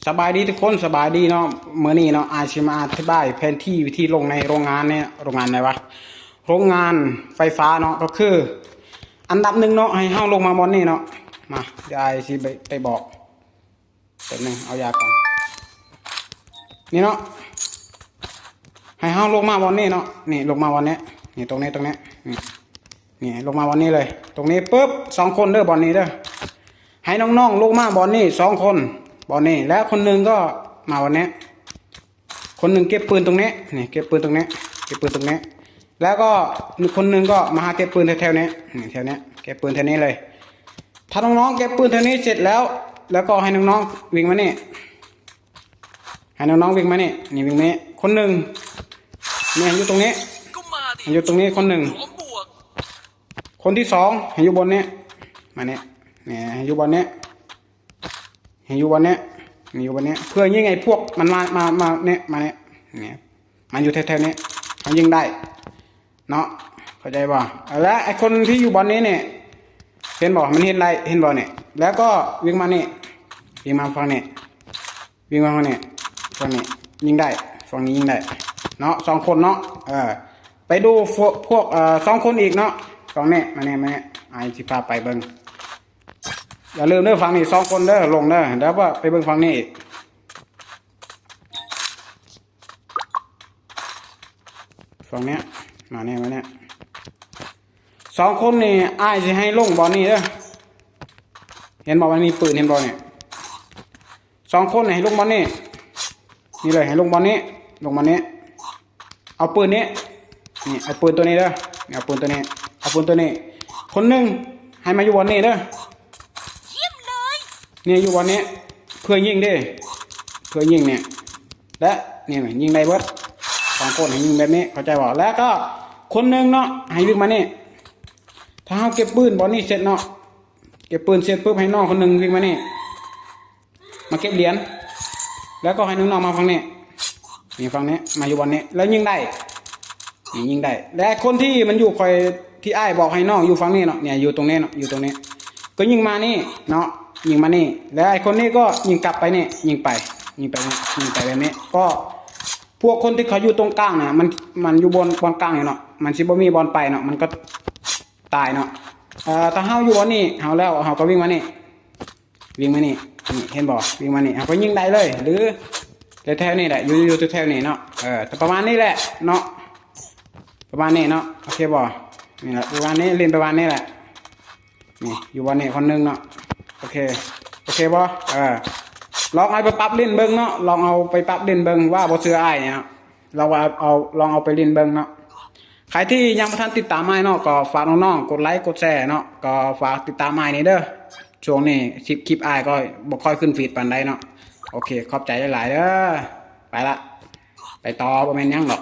ສະບາຍດີທຸກຄົນ ສະບາຍດີເນາະ. ມື້ນີ້ເນາະ ອ້າຍຊິມາອະທິບາຍແຜນທີ່ວິທີລົງໃນໂຮງງານເນຍ ໂຮງງານໃດວະ ໂຮງງານໄຟຟ້າເນາະ. ກໍຄືອັນດັບໜຶ່ງເນາະ ໃຫ້ເຮົາລົງມາບ່ອນນີ້ເນາະ. ມາ ດຽວອ້າຍຊິໄປ ໄປບອກ ແປັບໜຶ່ງ ເອົາຢາກ່ອນ. ນີ້ເນາະ ໃຫ້ເຮົາລົງມາບ່ອນນີ້ເນາະ. ນີ້ ລົງມາບ່ອນນີ້ ນີ້ ຕົງນີ້ ຕົງນີ້ ນີ້ ນີ້ ລົງມາບ່ອນນີ້ເລີຍ. ຕົງນີ້ປຶບ ສອງຄົນເດີ ບ່ອນນີ້ເດີ. ໃຫ້ນ້ອງໆລົງມາບ່ອນນີ້ສອງຄົນ ບ່ອນນີ້ ແລ້ວຄົນໜຶ່ງກໍມາບ່ອນນີ້. ຄົນໜຶ່ງເກັບປືນຕົງນີ້ ນີ້ ເກັບປືນຕົງນີ້ ເກັບປືນຕົງນີ້ ແລ້ວກໍຄົນໜຶ່ງກໍມາຫາເກັບປືນແຖວໆນີ້ ນີ້ ແຖວນີ້ ເກັບປືນແຖວນີ້ເລີຍ. ຖ້ານ້ອງໆເກັບປືນແຖວນີ້ເສັດແລ້ວ ແລ້ວກໍໃຫ້ນ້ອງໆວິ່ງມານີ້ ໃຫ້ນ້ອງໆວິ່ງມານີ້ ນີ້ ວິ່ງມານີ້. ຄົນໜຶ່ງນີ້ໃຫ້ຢູ່ຕົງນີ້ ໃຫ້ຢູ່ຕົງນີ້ຄົນໜຶ່ງ. ຄົນທີສອງໃຫ້ຢູ່ບ່ອນນີ້ ມານີ້ ນີ້ ໃຫ້ຢູ່ບ່ອນນີ້ ໃຫ້ຢູ່ບ່ອນນີ້ ໃຫ້ຢູ່ບ່ອນນີ້ ເພື່ອຍິງໃຫ້ພວກມັນມາ ມາ ມານີ້ ມານີ້ ນີ້ ມັນຢູ່ແຖວໆນີ້ ເຮົາຍິງໄດ້ເນາະ ເຂົ້າໃຈບໍ່? ແລະ ໄອ້ຄົນທີ່ຢູ່ບ່ອນນີ້ນີ້ ເຫັນບໍ່? ມັນເຫັນໄດ້ ເຫັນບໍ່ນີ້? ແລ້ວກໍວິ່ງມານີ້ ວິ່ງມາຝັ່ງນີ້ ວິ່ງມາຝັ່ງນີ້ ຝັ່ງນີ້ຍິງໄດ້ ຝັ່ງນີ້ຍິງໄດ້ເນາະ ສອງຄົນເນາະ. ເອີ ໄປດູພວກ ພວກ ເອີ ສອງຄົນອີກເນາະ ຝັ່ງນີ້ ມານີ້ ມານີ້ ອ້າຍຊິພາໄປເບິ່ງ. ຢ່າລືມເດີ ຝັ່ງນີ້ສອງຄົນເດີ ລົງເດີ. ແລ້ວກໍໄປເບິ່ງຝັ່ງນີ້ອີກ ຝັ່ງນີ້ ມານີ້ ມານີ້ ສອງຄົນນີ້ ອ້າຍຊິໃຫ້ລົງບ່ອນນີ້ເດີ. ເຫັນບໍ່ ມັນມີປືນ ເຫັນບໍ່ນີ້? ສອງຄົນໃຫ້ລົງບ່ອນນີ້ ນີ້ເລີຍ ໃຫ້ລົງບ່ອນນີ້ ລົງບ່ອນນີ້ ເອົາປືນນີ້ ນີ້ ເອົາປືນຕົວນີ້ເດີ ນີ້ ເອົາປືນຕົວນີ້ ເອົາປືນຕົວນີ້. ຄົນໜຶ່ງໃຫ້ມາຢູ່ບ່ອນນີ້ເດີ ນີ້ຢູ່ບ່ອນນີ້ ເພື່ອຍິງເດ້ ເພື່ອຍິງນີ້ ແລະ ນີ້ຍິງໄດ້ເບິດ ສອງຄົນໃຫ້ຍິງແບບນີ້ ເຂົ້າໃຈບໍ່? ແລ້ວກໍຄົນໜຶ່ງເນາະ ໃຫ້ວິ່ງມານີ້. ຖ້າເຮົາເກັບປືນບ່ອນນີ້ເສັດເນາະ ເກັບປືນເສັດປຶບ ໃຫ້ນ້ອງຄົນໜຶ່ງວິ່ງມານີ້ ມາເກັບຫຼຽນ ແລ້ວກໍໃຫ້ນ້ອງໆມາຝັ່ງນີ້ ນີ້ຝັ່ງນີ້ ມາຢູ່ບ່ອນນີ້ ແລ້ວຍິງໄດ້ ນີ້ຍິງໄດ້. ແລະ ຄົນທີ່ມັນຢູ່ ຂ້ອຍ ທີ່ອ້າຍບອກໃຫ້ນ້ອງຢູ່ຝັ່ງນີ້ເນາະ ນີ້ຢູ່ຕົງນີ້ເນາະ ຢູ່ຕົງນີ້ ກໍຍິງມານີ້ເນາະ ຍິງມານີ້ ແລ້ວໄອ້ຄົນນີ້ກໍຍິງກັບໄປນີ້ ຍິງໄປ ຍິງໄປນີ້ ຍິງໄປແບບນີ້. ກໍພວກຄົນທີ່ເຂົາຢູ່ຕົງກາງນີ້ ມັນ ມັນຢູ່ບ່ອນ ບ່ອນກາງນີ້ເນາະ ມັນຊິບໍ່ມີບ່ອນໄປເນາະ ມັນກໍຕາຍເນາະ. ເອີ ຖ້າເຮົາຢູ່ບ່ອນນີ້ ເຮົາແລ້ວ ເຮົາກໍວິ່ງມານີ້ ວິ່ງມານີ້ ນີ້ ເຫັນບໍ່? ວິ່ງມານີ້ ເຮົາກໍຍິງໄດ້ເລີຍ ຫຼື ແຖວໆນີ້ແຫຼະ ຢູ່ ຢູ່ແຖວໆນີ້ເນາະ. ເອີ ປະມານນີ້ແຫຼະເນາະ ປະມານນີ້ເນາະ ໂອເຄບໍ່? ນີ້ແຫຼະ ປະມານນີ້ ຫຼິ້ນປະມານນີ້ແຫຼະ. ນີ້ຢູ່ບ່ອນນີ້ຄົນໜຶ່ງເນາະ ໂອເຄ ໂອເຄບໍ່? ເອີ ລອງເອົາໄປປັບຫຼິ້ນເບິ່ງເນາະ ລອງເອົາໄປປັບຫຼິ້ນເບິ່ງ ວ່າບໍ່ເຊື່ອອ້າຍເນາະ ລອງວ່າເອົາ ລອງເອົາໄປຫຼິ້ນເບິ່ງເນາະ. ໃຜທີ່ຍັງບໍ່ທັນຕິດຕາມອ້າຍເນາະ ກໍຝາກນ້ອງໆກົດໄລກົດແຊເນາະ ກໍຝາກຕິດຕາມອ້າຍແດ່ເດີ. ຊ່ວງນີ້ຄລິບ ຄລິບອ້າຍກໍບໍ່ຄ່ອຍຂຶ້ນຟີດປານໃດເນາະ. ໂອເຄ ຂອບໃຈຫຼາຍໆເດີ. ໄປລະ ໄປຕໍ່ ບໍ່ແມ່ນຫຍັງດອກ.